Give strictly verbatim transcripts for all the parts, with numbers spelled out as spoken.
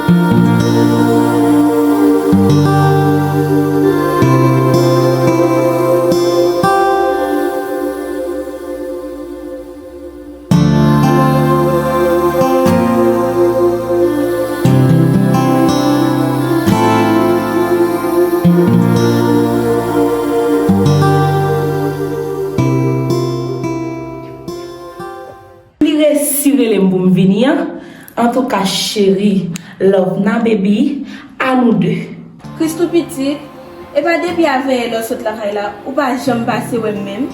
Li resi rele m pou m vini an. Antouka, cheri, Lovna baby, a nou de. Christoo pitit, epa depi avèyè lè w sot lakay la, ou pa janm pase wè m menm?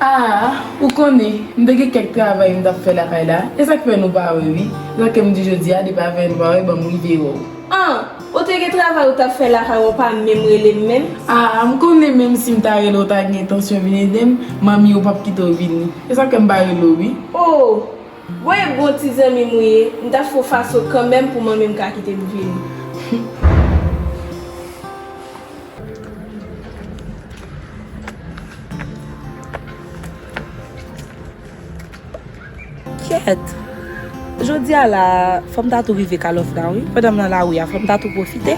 Ah, ou konnen, m te gen kèk travay m t ap fè lakay la, e sa k fè nou pa wè wi. Sa k fè m di jodi a, depi avèyè nou pa wè, ban m rive wè w. An, ou te gen travay ou t ap fè lakay ou pa menm rele m menm? Ah, m konnen menm si m ta rele w ta gen entansyon vin ede m, manmi w p ap kite w vini. E sa k fè m pa rele w wi. Oh, bon e bon ti zanmi m ou ye, m t ap fè w fason kanmenm pou manmi m ka kite m vini. Kèt! Jodi a la, fò m ta tou rive ka Lovna wi. Pandan m nan lari a, fò m ta tou pwofite.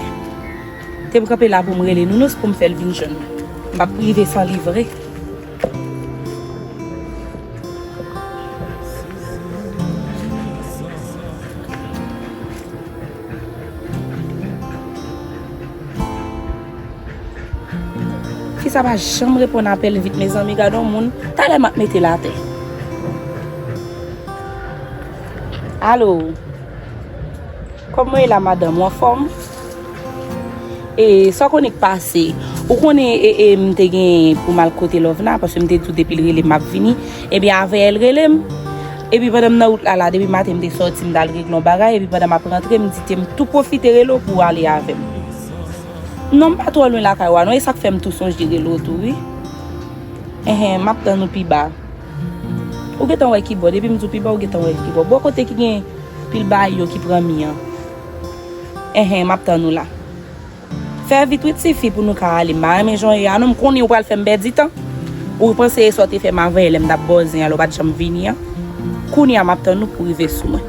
Te m kanpe la pou m rele Nounous pou m fè l vin jwenn mwen. M p ap rive san li vre. Fi sa pa janm reponn apèl vit, mezanmi, gad on moun, talè m ap mete l atè. Alo. Kòman w ye la, madanm? Ou anfòm? E, sa w konnen k pase? Ou konnen, e, e, m te gen pou m al kote Lovna, paske m te di w depi l rele m, m ap vini. Ebyen, avè l rele m. Epi pandan m nan wout la, la, depi maten m te sòti, m t al regle yon bagay, epi pandan m ap rantre, m di te m tou pwofite rele w pou w ale avè m. Non, m pa twò lwen lakay ou a, non, e sa k fè m tou sonje rele w tou, wi. Enhen, m ap tann ou pi ba. Ou gentan wè kibò, depi m di w pi ba, ou gentan wè kibò. Bò kote ki gen pil bagay yo ki pran mi an. Enhen, m ap tann ou la. Fè vit wi tifi pou nou ka ale. M pa renmen jan w ye a non, m konnen ou pral fè m pèdi tan. Ou panse e sa w te fè m avè lè m t ap bòzen an lè w pa t janm vini an? Kounye a m ap tann ou pou w rive sou mwen.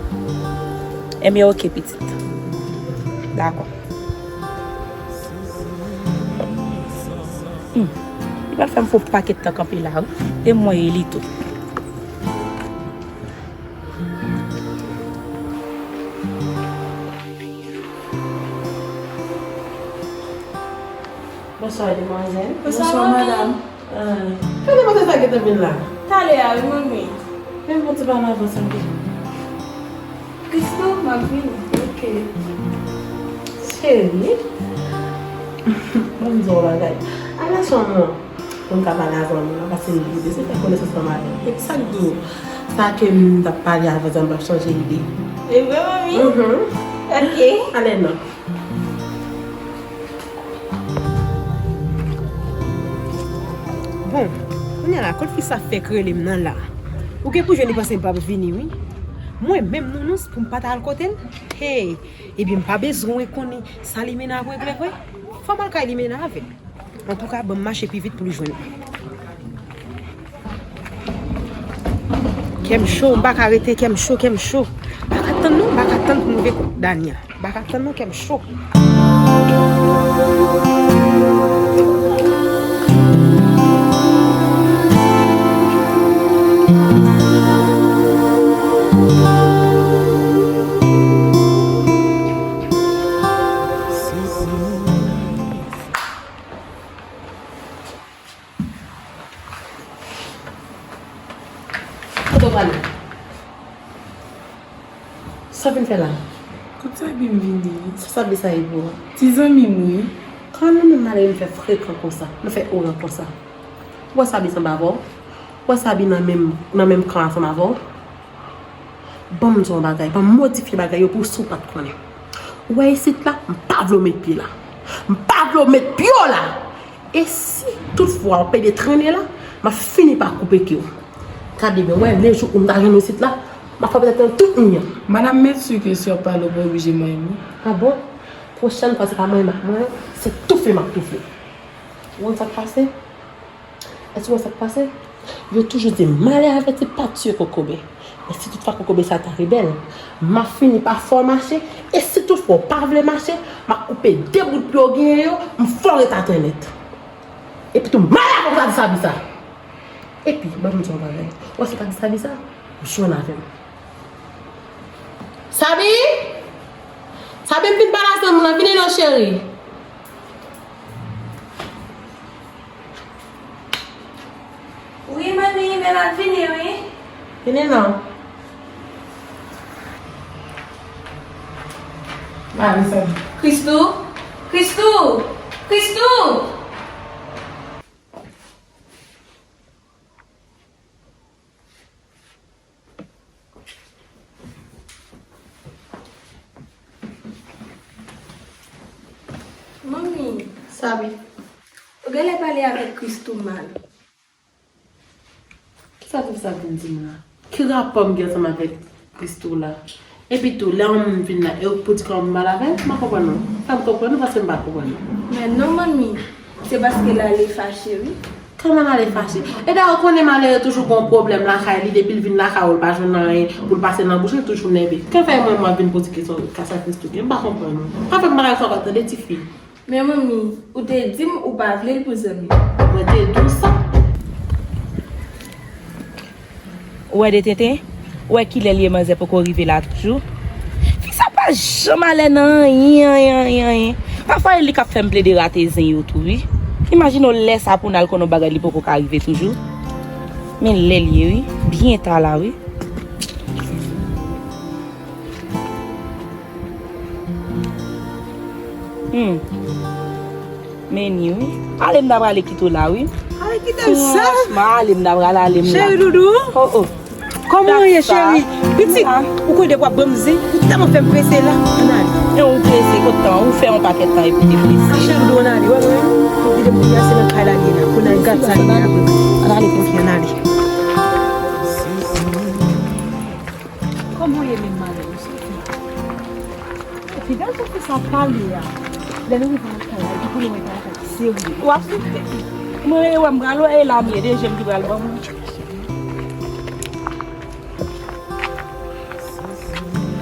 Enben oke pitit. Dakò. Hmm. Li pral fè m fè yon pakèt tan kanpe la wi. E mwen e li tou. Bonswa, demwazèl. Bonswa, manmi. Bonswa, madanm. Ah, kè demwazèl sa gentan vin la? Talè a, wi, manmi. Men bon, ti pa nan avans anpil. Christoo, m ap vini. Oke. Cheri. Ban m di w yon bagay. Ala chanm ou an. Pou m ka pale avè w, mwen pase m vide, se fè konesans manman avè w. Epi sa k di w, sa ke m t ap pale avè w, m p ap chanje ide. E vre, manmi? Mhm. Ok. Ale non. Bon, kounye a la, kot fi sa fèk rele m nan la? Ou gen pou jwenn li panse m p ap vini, wi. Mwen menm, Nounous, pou m pa ta al kote l? Hey! Ebyen, m pa bezwen konnen sa limena ap regle vre. Fò m al kay limena avè l. Antouka, ban m mache pi vit pou l jwenn mwen. Kè m cho, m pa ka rete, kè m cho, kè m cho. M pa ka tann non, m pa ka tann pou m rive kot Dania. M pa ka tann non, kè m cho. Kote w prale? Sa w vin fè la? Kot Sabi m vini? Sa Sabi sa ye pou ou? Ti zanmi m wi. Kòman nou menm mare nou fè frekan konsa? Nou fè oran konsa? Ou wè Sabi sanble avè w? Ou wè Sabi nan menm, nan menm kan ansanm avè w? Ban m di w yon bagay, ban m modifye bagay yo pou w si w pa t konnen. Ou wè isit la, m pa vle w met pye la. M pa vle w met pye w la! E si toutfwa w pede trennen la, m ap fini pa koupe ke w. Gade byen, w wè, lejou ou m ta jwenn w isit la, m ap fè w pèdi tout mi an. Madame, mèsi ke si w ap pale, ou pa oblije manyen m, non. A bon? Pwochèn fwa, se pa manyen m ap manyen w, se toufe m ap toufe w. Ou konn sa k pase? Èske w wè sa k pase? Yo toujou di, malè avèti pa tiye kokobe. Men si toutfwa kokobe sa ta rebèl, m ap fini pa fè w mache, e si tout Bon, w pa vle mache, m ap koupe de bout pye w genyen yo, m fè w ret atè nèt. Epi tou, m ale avè w, sa di Sabi sa. Epi, ban m di w yon bagay. Ou wè sa ta di Sabi sa? Ou jwenn avè m. Sabi! Sabi, m vin pale a zanmi w lan, vini non, cheri. Wi, manmi, men m ap vini, wi. Vini non. Mari, sa. Christoo! Christoo! Christoo! Manmi. Sabi. Ou genlè pale avèk Christoo mal. Kisa tout sa vin di m la? Ki rapò m gen ansanm avèk Christoo la? Epi tou, lè yon moun vin la, e ou k pou di kòman m mal avè l? M pa konprann non. Fè m konprann ou paske m pa konprann non. Men non, manmi. Se paske l ale fache, wi. Kòman l ale fache? E dayè, ou konnen malere toujou gon pwoblèm lakay li, depi l vin lakay ou, l pa jwenn anyen pou l pase nan bouch li, l toujou nève. Kè fè mwen, mwen vin poze kesyon, ka sa Christoo gen? M pa konprann non. Pa fè m bagay sa ankò, tande, tifi. Men manmi, ou te di m ou pa vle l pou zanmi. Mwen te di w sa. Ou wè de tenten? Ou wè kilè l ye, manzè poko rive la toujou? Fi sa pa janm alè nan anyen, anyen, anyen, anyen. Pafwa e li k ap fè m plede rate zen yo tou, wi. Imajine w lè sa pou n al konn yon bagay li poko ka rive toujou. Men lè l ye, wi. Byen ta la, wi. Hmm. Men ni wi. Ale m ta prale kite w la wi. Ale kite m sa. Franchman, ale m ta prale, ale m la. Cheri doudou. Oh, oh. Kòman w ye, cheri? Pitit, ou konnen w ap ban m zen, ou tèlman fè m prese la. Ann ale. E ou prese, kot tan? Ou fè yon pakèt tan epi w te prese. A, cheri doudou, ann ale. Wè, wè. Ou vide pou kase nan kay la li ye la. Pou n al gad sa li ye la. Ann ale, ann ale. Kòman w ye menm, malere? Epi gade jan fi sa pale a. Lè nou rive lakay la, epi pou nou wè karaktè serye. W ap swiv pitit. Mwen rele wè m pral wè e la m ye, de je m ki pral ban mwen.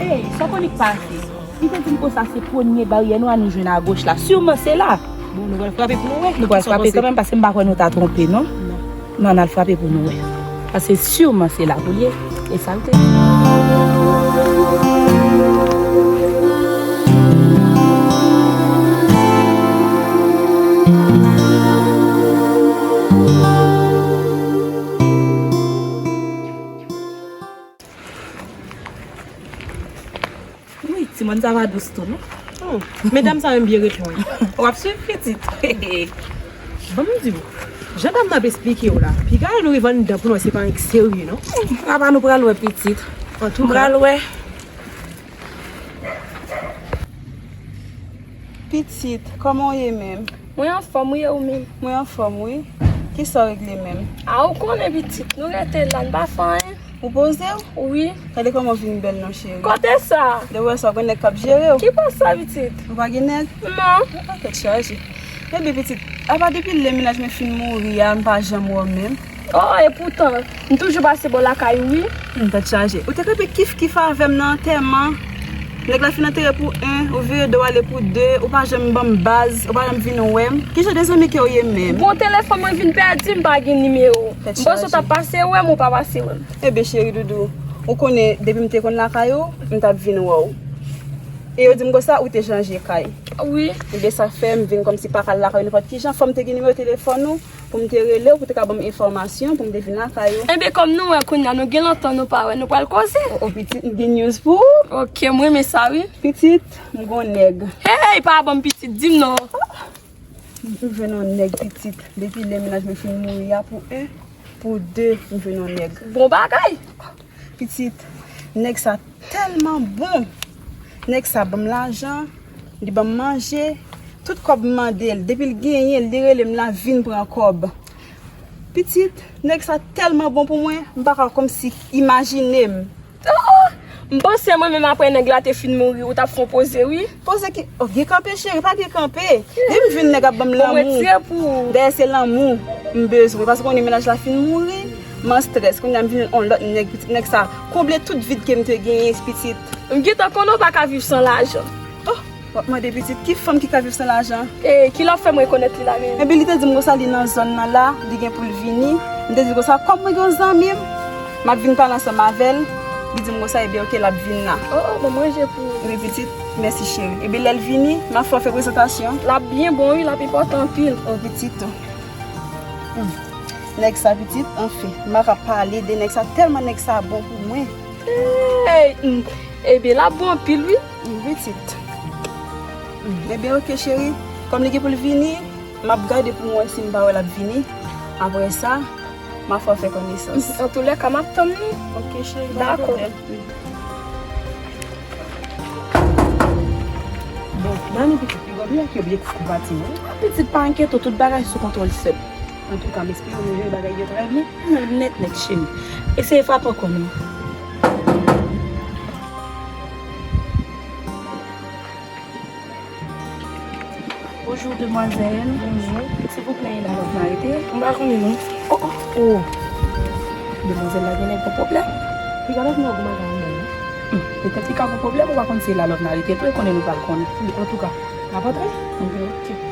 Ey, sa w konnen k pase? Li te di m konsa se premye baryè nwa nou jwenn agoch la. Siman se la. Bon, nou pral frape pou nou wè. Nou pral frape kanmenm paske m pa kwè nou ta twonpe non. Non. Non, n al frape pou nou wè. Paske siman se la pou l ye. E sa l te di. Wi, timoun sa va dous tou, non? Hmm. Medam sa menm byen ret lwen. W ap swiv pitit. Ban m di w, jan dam nan ap esplike w la, piga nou rive anndan pou nou wè se pa yon serye, non? Apa nou pral wè pitit. Antouka. Nou pral wè. Pitit, kòman w ye menm? Mwen anfòm wi, e ou menm? Mwen anfòm wi. Kisa w regle menm? A, ou konnen pitit, nou rete la, n pa fè anyen. Ou poze w? Wi. Gade kòman w vin bèl non cheri. Kote sa? Depi w wè sa, w gen nèg k ap jere w. Ki pòs sa pitit? Ou pa gen nèg? Non. Ah, tèt chaje. Ebyen pitit, apa depi lè mennaj mwen fin mouri a, m pa janm wè w menm. Oh, epoutan, m toujou pase bò lakay ou wi. Hmm, tèt chaje. Ou te kanpe kif kif avè m nan antèman. Nèg la fin antere pou en, ou vire do w ale pou de, ou pa janm ban m baz, ou pa janm vin wè m. Ki jan de zanmi ke w ye menm? Bon, telefòn mwen vin pèdi, m pa gen nimewo w. Tèt chaje. M panse w t ap pase wè m, ou pa pase wè m. Ebyen cheri doudou, ou konnen depi m te konn lakay ou, m t ap vin wè w. E yo di m konsa ou te chanje kay. Wi. Ebyen sa fè m vin kòmsi pa ka al lakay ou nenpòt ki jan, fò m te gen nimewo telefòn ou. Pou m te rele w, pou te ka ban m enfòmasyon, pou m te vin lakay ou. Enben, kòm nou wè kounye a, nou gen lontan nou pa wè, nou pral koze. O, o, pitit, m gen news pou ou. Ok, m renmen sa, wi. Pitit, m gon nèg. Hey, pa ban m pitit, di m non. M jwenn yon nèg, pitit. Depi lè mennaj mwen fin mouri a, pou en, pou de, m jwenn yon nèg. Bon bagay. Pitit, nèg sa tèlman bon. Nèg sa ban m lajan, li ban m manje, tout kòb m mande l, depi l genyen l, li rele m la vin pran kòb. Pitit, nèg sa tèlman bon pou mwen, m pa ka kòmsi imajine m. Oh! M panse mwen menm apre nèg la te fin mouri, ou t ap fè yon poze, wi. Poze ki? Oh, gen kanpe cheri, pa gen kanpe. Depi m jwenn nèg ap ban m lanmou. Bon, mwen tire pou ou. Dayè se lanmou m bezwen, paske konnen mennaj la fin mouri. M an strès, kounye a m vin yon lòt nèg, pitit nèg sa konble tout vid ke m te genyen, pitit. M gentan konnen w pa ka viv san lajan. Oh, W ap mande pitit, ki fanm ki ka viv san lajan? E ki lè w fè m rekonèt li la menm? Ebyen, li te di m konsa li nan zòn nan la, li gen pou l vini. M te di konsa, kòm mwen gen yon zanmi m, m ap vin pale ansanm avè l. Li di m konsa, ebyen, oke, l ap vin la. Oh, oh, bon, manje pou ou. Wi, pitit, mèsi cheri. Ebyen, lè l vini, m ap fè w fè prezantasyon. L ap byen bon, wi, l ap enpòtan anpil. Oh, pitit. Hmm. Nèg sa, pitit, anfen, m pa ka pale de nèg sa, tèlman nèg sa bon pou mwen. Hey, hmm. Ebyen, l ap bon anpil, wi. Wi, pitit. Hmm. Ebyen, oke, cheri. Kòm li gen pou l vini, m ap gade pou m wè si m pa wè l ap vini. Apre sa, m a fè w fè konesans. Antoulèka, m ap tann li. Oke, cheri, pa gen pwoblèm. Dakò. Bon, Dani, pitit, piga byen ki obyektif pou pati, non? Pitit, pa enkyete w, tout bagay sou kontwòl sè m. Antouka, m espere nou jere bagay yo trè byen. Nèt, nèt, cheri. Eseye frape ankò, non. Bonjou, demwazèl. Bonjou. Silvouplè, e la lòv n arete? M pa konnen, non. Oh, oh, oh. Demwazèl la genlè gon pwoblèm. Piga lòv nan gwo magay anba, non? Hmm, petèt li ka gon pwoblèm, ou pa konn si e la lòv n arete tou, e konnen nou pral konnen. Antouka, n ap antre? Oke.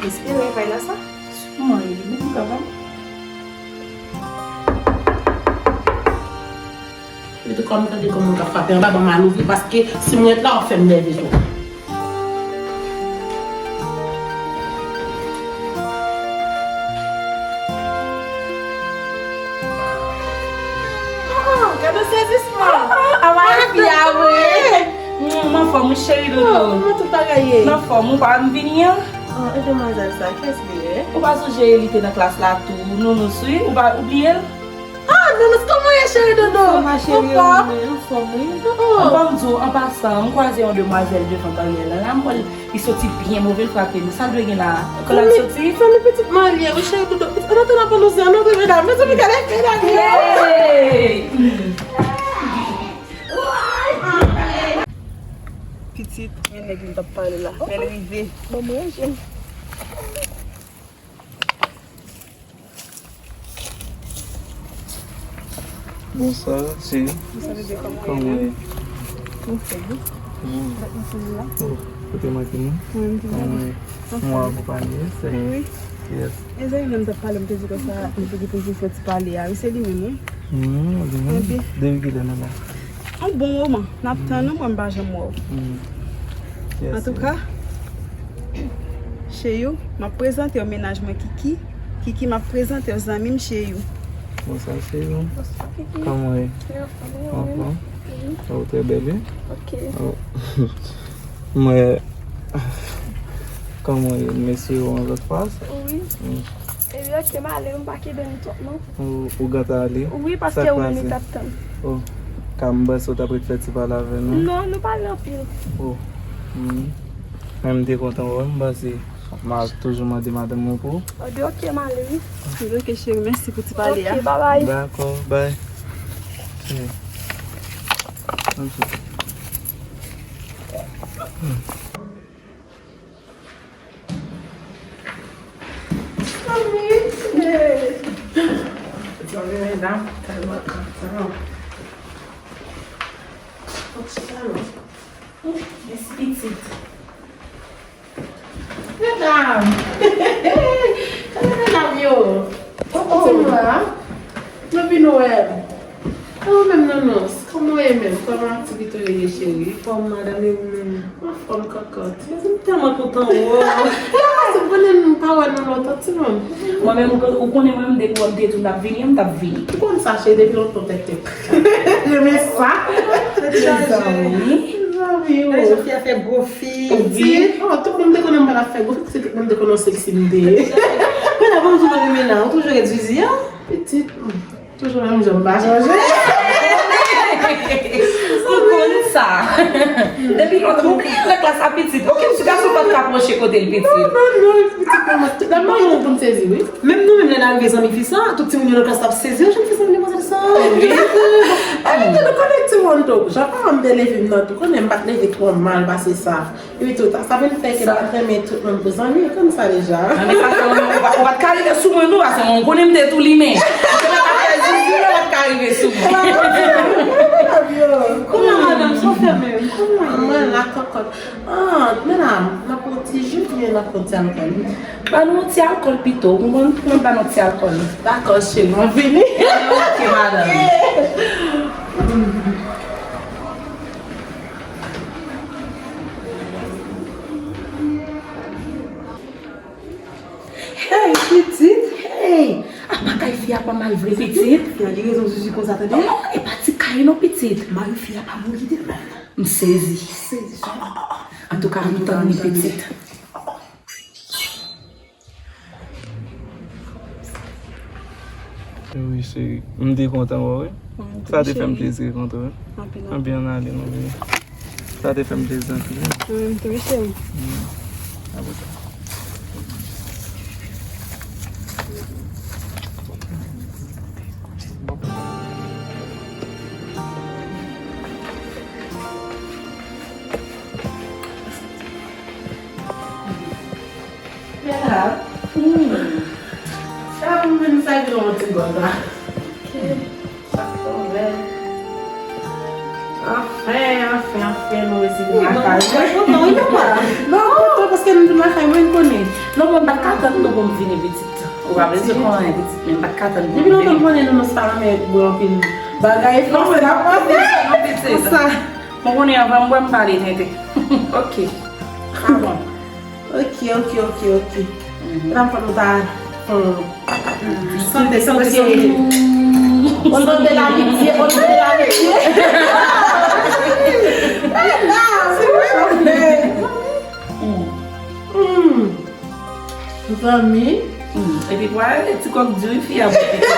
Espere kay la sa? Sûrement, il est même capable. Epi tou, kòm m tande kòm moun k ap frape anba, ban m al ouvri, paske si m ret la, w ap fè m nève tou. Ah, gade sezisman! Ah, ah, ah, fi a vre! Mm, m anfòm, wi, cheri doudou. Oh, kòman tout bagay ye? M anfòm, ou pa wè m vini an? Ah, e demwazèl sa, kiyès li ye? Ou pa sonje li te nan klas la tou, Nounous, wi, ou pa, ou bliye l? Ah, Nounous, kòman w ye, cheri doudou? Anfòm, ma cheri, anfòm, wi. Oh, oh. Bon, m di w, an pasan, m kwaze yon demwazèl devan karyè la, la, m wè l, li soti byen move, l frape nou. Sa l dwe gen la? Kote l soti? Fanmi pitit mwen li ye, wi, cheri doudou. Pitit, an atandan pou nou se, nou, medam, mezanmi, gade medam yo. Hey! Pitit, men nèg m t ap pale la, men l rive. Bon, mwen, je Bonswa, cheri. Bonswa, bebe, kòman w ye? Kòman w ye? Mwen fèb wi. Mm. Mwen fèb la. Oh, ou te manke nou? Mwen, mwen te manke. Kòman w ye? Mwen akonpanye, sè. Wi. Yes. E zanmi m nan m t ap pale, m te di konsa, m te gen pou m vin fè ti pale a. Wi, se li menm, wi. Mm, li menm? Epi? Depi kilè nou la? Yon bon moman. N ap tann ou, mwen m pa janm wè w. Mm. Yes, yes. Antouka, cheri w, m ap prezante w mennaj mwen Kiki. Kiki, m ap prezante w zanmi m cheri w. Bonswa, cheri w. Bonswa, Kiki. Kòman w ye? Mwen anfòm, e ou menm? Anfòm? Wi. Oh, ou trè bèl, wi. Ok. Oh. Mwen, kòman w ye? M eseye w yon lòt fwa, sa? Wi. Mm. Epi, ok, m ale, m pa kenbe nou twòp, non. Ou, ou gentan ale? Wi, paske ou menm nou t ap tann. Oh, ka m panse ou t ap ret fè ti pale avè nou? Non, nou pale anpil. Oh. Hmm. Men m te kontan wè w, m panse m a toujou mande madanm mwen pou ou. Oh, ok, m ale, wi. Ok, cheri, mèsi pou ti pale a. Ok, babay. Dakò, bay. Ok. Ok. Mèsi pitit. Medam! Gade medam yo! Oh, oh. Ti mwa, nou vin wè m. E ou menm, Nounous? Kòman w ye menm? Kòman aktivite w ye, cheri? Fòm, madanm, e ou menm? Anfòm, kòkòt. Mezanmi, m tèlman kontan wè w. Lè pase, m konnen m pa wè nou lontan, timoun. Mwen menm, ou, ou konnen mwen menm, depi w wè m te di w n ap vini, m t ap vini. Ou konn sa, cheri, depi lontan, tèt tèt. Renmen sa. Mezanmi. Mezanmi, oh. Gade jan fi a fè gwo fi. Wi. Oh, tout moun te konnen m pa t ap fè gwo fi, se tout moun te konnen w seksi m te ye. Men la, ban m di w, Nan, ou toujou ret Vivi an? Pitit, toujou menm jan, m pa chanje. Ou konn sa. Depi lontan, ou bliye nan klas la pitit. Okenn ti gason pa t ka pwoche kote l pitit. Non, non, non, pitit, non, mwen, tout la mwen pou m sezi, wi. Menm nou menm, lè n a rive zanmi fi sa, tout timoun yo nan klas la ap sezi, "Oh, jan fi sa, demwazèl sa." Epi tou, nou konnen timoun tou. Jan paran m te leve m nan tou, konnen m pa t leve twò mal pase sa. Epi tou, sa vin fè ke m pa t renmen tout moun pou zanmi, konn sa deja. Nan men sa, ou pa, ou pa t ka rive sou mwen, non, paske mwen, ou konnen m te tou limen. Ou te mèt ap fè zizi, ou pa t ka rive sou mwen. Kounya, madanm, sa w fè menm? Kounya? Mwen la kòkòt. Ah, medam, n ap pran ti ji oubyen n ap pran ti alkòl? Ban nou yon ti alkòl pito, ou konprann? Ban nou yon ti alkòl. Dakò, cheri, mwen vini. Ok, madanm. Hey, pitit. Hey, apa kay fi a pa mal vre, pitit? Fi a gen rezon, Zuzu konsa, tande? Oh, e pa ti kay non, pitit. Mari fi a pa mouri demen. M sezi. Sezi. Oh, oh, oh, oh. Antouka, m tann li, pitit. Wi, cheri. M te kontan wè w, wi. Sa te fè m plezi kontre w, wi. Anpil, anpil. Anpil, ann ale, non, wi. Sa te fè m plezi anpil, wi. Mwen menm tou, wi, cheri. Mm. Apre sa. Men la, hmm. Sa pou menm sa ki yon ti gòt la. Ok. Sa tonbe. Anfen, anfen, anfen, nou resi vin lakay mwen. Wi, mwen kontan, wi, papa. Non, mwen kontan paske nou vin lakay mwen, m konnen. Non, mwen pa t ka tann nou pou m vini pitit. Ou pa bezwen konnen pitit, men m pa t ka tann pou m vini. Depi lontan m konnen nou, nou se pa renmen bwè anpil bagay, non, fòse la pase. Non, pitit. Konsa. Mwen konnen anvan m bwè, m pale tenten. Ok. Ah bon. Ok, ok, ok, ok. Medam, fò nou ta, hmm, sante, sante, sante. Au nom de l'amitié, au nom de l'amitié. Silvouplè. Hmm. Zanmi. Hmm. Epi pwa, ti kòk di wi fi a bwè pitit.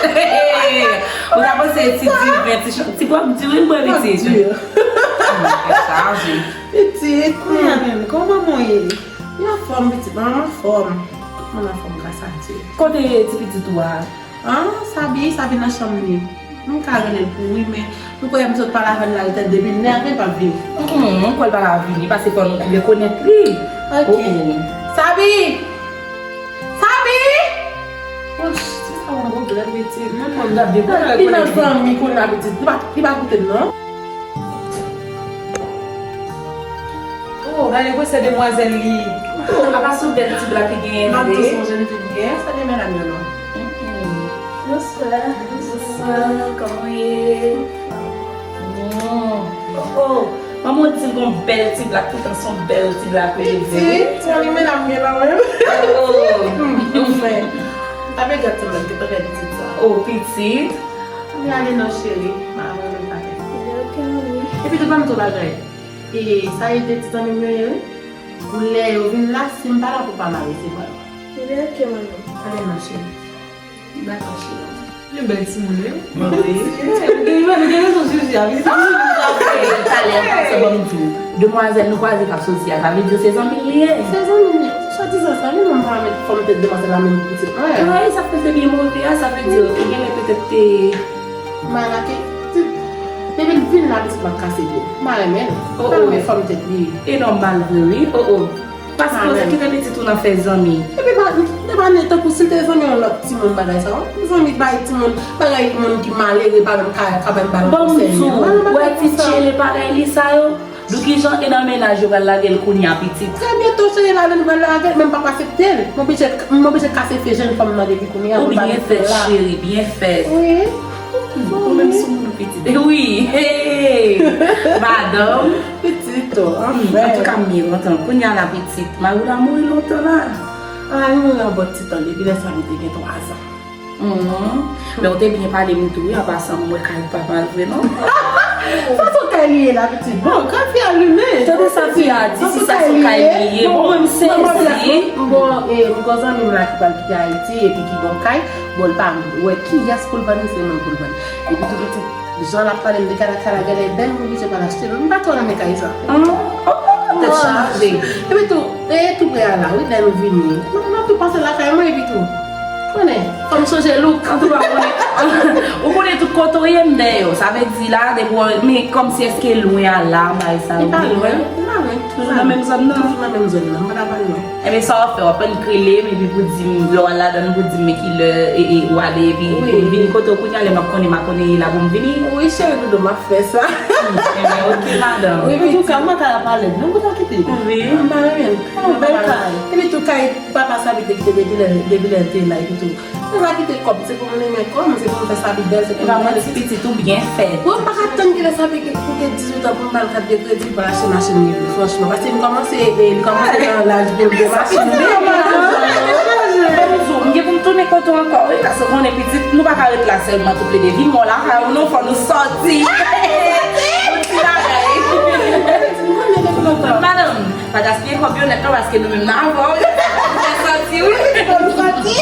Ou ta panse ti diven, ti chan-, ti kòk di wi bwè pitit. Kòk di. Hmm, tèt chaje. Pitit, kounya menm, kòman manman w ye? Li anfòm, pitit, manman anfòm. Tout moun anfòm, gras a Dye. Kote ti pitit ou a? Ah, Sabi, Sabi nan chanm li. M ka rele l pou ou wi, men m kwè m sot pale avè l la, li te depi nève l p ap vini. Mm, m kwè l pa ka vini, paske fò nou rekonèt li. Ok. Oh, oh. Sabi! Sabi! Wouch, se sa yon pwoblèm, pitit. Menm mwen m t ap dekouvri. Li nan zanmi kounye a, pitit. Li pa, li pa koute m, non. Oh, gade gwosè demwazèl li. Oh, apa se yon bèl ti blak li genyen, tande. M ap di w se yon jèn fi li genyen, sa gen medam yo non. Mm-mm. Bonswa. Bonswa, kòman w ye? Mm. Oh, oh. Manman w di l gon bèl ti blak, poutan se yon bèl ti blak li ye vre. Pitit, se yon medam gen nan menm. Oh. Anfen. Apa gad ti blak ki trè pitit sa. Oh, pitit. Ann ale non cheri, m a voye l pakèt. Epi tou ban m tou bagay. E sa e de ti zanmi m yo ye wi. Pou lè yo vin la, si m pa la pou pa mal resevwa yo. Ebyen, ok, manmi. Ale non, cheri. Dakò, cheri. Li bèl timoun, wi. Wi. Ou gen, ou gen rezon, Zuzu, a vin se timoun sa vre. Talè, an pasan, ban m di w. Demwazèl nou kwaze k ap soti a, sa vle di se zanmi l li ye? Se zanmi l li ye. Swadizan zanmi, mwen pa met fòm tèt demwazèl la menm pitit mwen. Wi, sa fè te byen move a, sa vle di ou genlè petèt te Malaki, depi l vin la, pitit m ap kase pye l. M pa renmen l. Oh, oh. M pa renmen fòm tèt li. E nòmal vre, wi. Oh, oh. Paske ou se kite pitit ou nan fè zanmi. Epi pa, te pa ni tankou si l te zanmi yon lòt timoun bagay sa, wi. Zanmi bay timoun, bagay moun ki malere, pa menm ka, ka menm ba l konsèy. Ban m di w, wè ti tchele bagay li sa yo. Doukijan e nan mennaj yo pral lage l kounye a pitit. Trè byento, cheri, la nou pral lage l, men m p ap aksepte l. M oblije, m oblije kase pye jèn fanm nan depi kounye a. Ou byen fèt, cheri, byen fèt. Wi. Ou menm sou moun pitit. Wi. Hey. Madanm. Pitit, oh, anfen. Antouka, m byen kontan. Kounye a la pitit. Mari w la mouri lontan la. Ah, li mouri an bon ti tan, depi lè sa li te gen twa zan. Mhm. Men ou te byen pale m tou, wi, an pasan, mwen kay pa mal vre, non. Sa se yon kay li ye la, pitit. Bon, kay fi a limen. Tande sa fi a di, si sa se yon kay li ye, bon, mwen m sezi. Bon, e, m gon zanmi m la ki pral kite Ayiti, epi ki gon kay, bon, l pa wè kiyès pou l vann li, se mwen pou l vann. Epi tou, pitit, jan l ap pale, m te kala kala, genlè bèl moun misye pral achte, m pa twò renmen kay sa. Tèt chaje. Epi tou, e tou prè a la, wi, lè nou vini. Nou, nou tou pase lakay mwen, epi tou. Konnen, fò m chanje look. Antouka, ou konnen, ou konnen tout kote w ye m dèyè w. Sa vle di la, depi w, men kòmsi èske lwen a la, bay sa yo. Li pa lwen, li pa lwen. Toujou nan menm zòn nan. Toujou nan menm zòn nan, m pa ta pale non. Ebyen, sa w ap fè, w ap annik rele m, epi pou di m, lè w al ladan l, pou di m men kilè, e, e, ou ale, epi pou m vini kote w kounye a, lè m ap konnen, m a konnen e la pou m vini. Wi, cheri doudou, m ap fè sa. Ebyen, ok, madanm. Wi, wi. Antouka, m pa ta pale, non, pou ta kite. Wi. M pa renmen. Yon bèl kay. Epi tou kay papa Sabi te kite depi lè, depi lè l te la, epi tou. Mwen pa kite kòb, se pou m limen kò m, se pou m fè Sabi bèl, se pou m bèl. Epi ti pitit ou byen fèt. Mwen pa ka tann kilè Sabi gen pou gen dizuit an pou m ba l kat de kredi pou l achte machin li, franchman. Paske m kòmanse, e, m kòmanse nan laj pou m gen machin. M gen pou m tounen kote w ankò, wi, paske konnen pitit, nou pa ka ret la sèlman touplede. Vin mwen lakay ou non, fò nou sòti. Yon ti bagay. Madanm, pa gaspiye kòb yo nèt non, paske nou menm nan avè w. Fè sòti, wi. Fè sòti.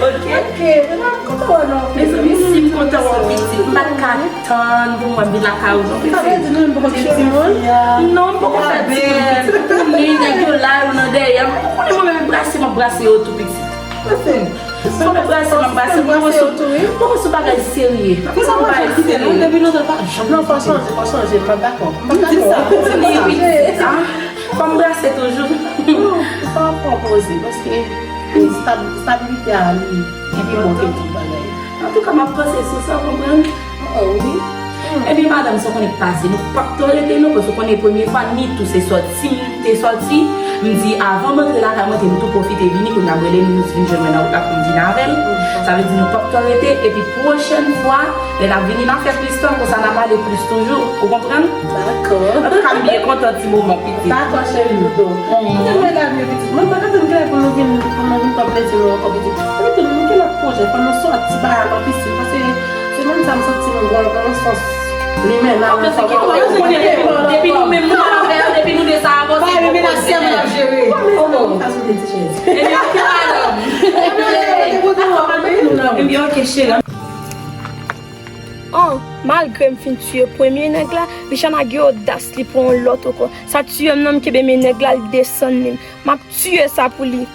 Ok. Ok, mwen kontan wè non. Mezanmi, si m kontan wè w pitit, m pa t ka tann pou m wè m vin lakay ou non, pitit. Sa vle di nou menm poko gen timoun? Non, m poko fè timoun, pitit. Pou li, nèg yo la, yo nan dèyè m. Ou konnen mwen menm brase, m ap brase yo tou, pitit. Fò m brase, m ap brase, m poko sou, m poko sou bagay serye. Kisa w pa fè serye? Depi lontan pa janm. Non, fò chanje, fò chanje, m pa dakò. M pa dakò. Fò m brase toujou. Non, fò w poze, paske stab-, stabilite a li, li pi bon ke tout bagay. Antouka, m ap panse sou sa, w konprann? Oh, wi. Ebyen, madanm, sa w konnen k pase, nou p ap twò rete, non, paske w konnen premye fwa, ni tou se sòti m te sòti, m di, avan m antre lakay mwen, te m tou pwofite vini, kounye a m rele nou, nou vin jwenn mwen nan wout la pou m vin avè l. Sa vle di, nou p ap twò rete, epi pwochèn fwa, lè n ap vini, n ap fè plis tan, konsa n ap ale plis toujou, ou konprann? Dakò. Antouka, m byen kontan ti moman, pitit. Dakò, cheri doudou. Mwen te vle gade pitit. Mwen pa t atann klè pou nou vin, pou nou vin pran plezi nou ankò, pitit. Epi tou, nou gen lòt pwojè, fò nou sòti bay al nan pisin, paske semèn sa m santi nou gon, gon sans limenna nan fòm. Depi nou menm nou avè l, depi nou de sa avanse, gon pwojè. Ebyen, ok, madanm. Ebyen, ok, cheri. Oh, malgre m fin tiye premye nèg la, Richana gen odas li pran yon lòt ankò. Sa tiye m nan, m kenbe men nèg la, li desann li. M ap tiye sa pou li.